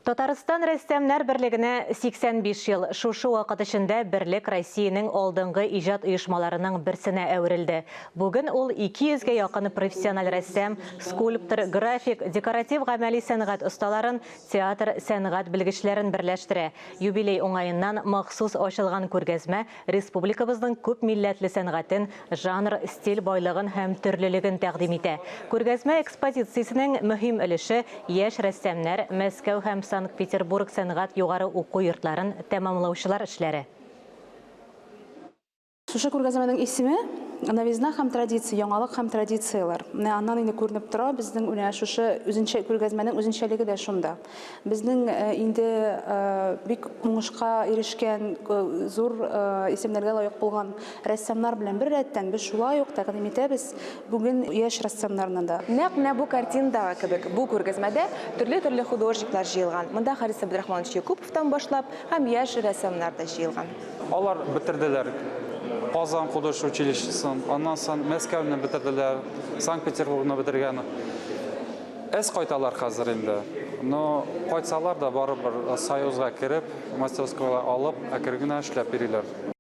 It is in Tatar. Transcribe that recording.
Татарстан Рәссамнар берлегенә 85 ел. Шушы вакыт эчендә берлек Россиянең алдынгы иҗат оешмаларының берсенә әверелде. Бүген ул 200 гә якын профессиональ рәссам, скульптор, график, декоратив-гамәли сәнгать осталарын, театр, сәнгать белгечләрен берләштерә. Юбилей уңаеннан махсус ачылган күргәзмә республикабызның күп милләтле сәнгатен, жанр, стиль байлыгын һәм төрлелеген тәкъдим итә. Күргәзмә экспозициясенең мөһим өлеше, яшь рәссамнар, Мәскәү һәм Санкт-Петербург сәнгать югары уку йортларын тәмамлаучылар эшләре. Шушы күргәзмәнең исеме, Новизна һәм традиция, яңалык һәм традицияләр. Менә аннан инде күренеп тора, безнең менә шушы үзенчә күргәзмәнең үзенчәлеге дә шунда. Безнең инде бик уңышка ирешкән, зур исемнәргә лаек булган рәссамнар белән беррәттән без шулай ук тәкъдим итәбез бүген яшь рәссамнарны да. Нәкъ менә бу картинадагы кебек, бу күргәзмәдә төрле-төрле художниклар җыелган. Монда Харис Абдрахманович Якуповтан башлап һәм яшь рәссамнар да җыелган. Алар бетерделәр Казан художество училищесын, аннан соң Мәскәүне бетерделәр, Санкт-Петербургны бетергән. Әз кайталар хәзер инде. Но кайтсалар да барыбер союзга кереп, мастерскойлар алып, әкрен генә эшләп йөриләр.